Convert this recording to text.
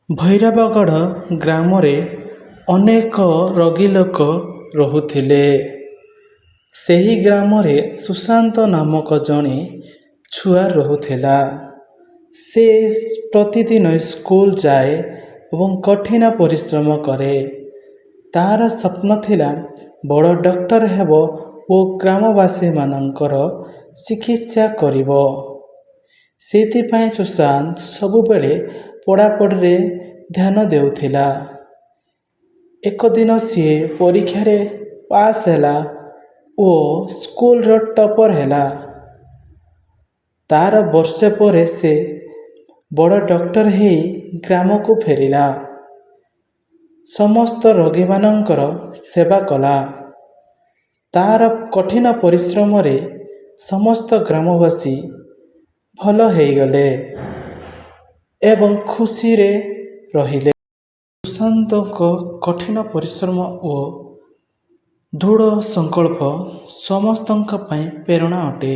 ଭୈରବଗଡ଼ ଗ୍ରାମରେ ଅନେକ ରୋଗୀ ଲୋକ ରହୁଥିଲେ। ସେହି ଗ୍ରାମରେ ସୁଶାନ୍ତ ନାମକ ଜଣେ ଛୁଆ ରହୁଥିଲା। ସେ ପ୍ରତିଦିନ ସ୍କୁଲ ଯାଏ ଏବଂ କଠିନ ପରିଶ୍ରମ କରେ। ତାର ସ୍ୱପ୍ନ ଥିଲା ବଡ଼ ଡକ୍ଟର ହେବ ଓ ଗ୍ରାମବାସୀମାନଙ୍କର ଚିକିତ୍ସା କରିବ। ସେଇଥିପାଇଁ ସୁଶାନ୍ତ ସବୁବେଳେ ପଢ଼ାପଢ଼ିରେ ଧ୍ୟାନ ଦେଉଥିଲା। ଏକ ଦିନ ସିଏ ପରୀକ୍ଷାରେ ପାସ୍ ହେଲା ଓ ସ୍କୁଲର ଟପର ହେଲା। ତାର ବର୍ଷେ ପରେ ସେ ବଡ଼ ଡକ୍ଟର ହେଇ ଗ୍ରାମକୁ ଫେରିଲା। ସମସ୍ତ ରୋଗୀମାନଙ୍କର ସେବା କଲା। ତାର କଠିନ ପରିଶ୍ରମରେ ସମସ୍ତ ଗ୍ରାମବାସୀ ଭଲ ହେଇଗଲେ ଏବଂ ଖୁସିରେ ରହିଲେ। ସୁଶାନ୍ତଙ୍କ କଠିନ ପରିଶ୍ରମ ଓ ଦୃଢ଼ ସଂକଳ୍ପ ସମସ୍ତଙ୍କ ପାଇଁ ପ୍ରେରଣା ଅଟେ।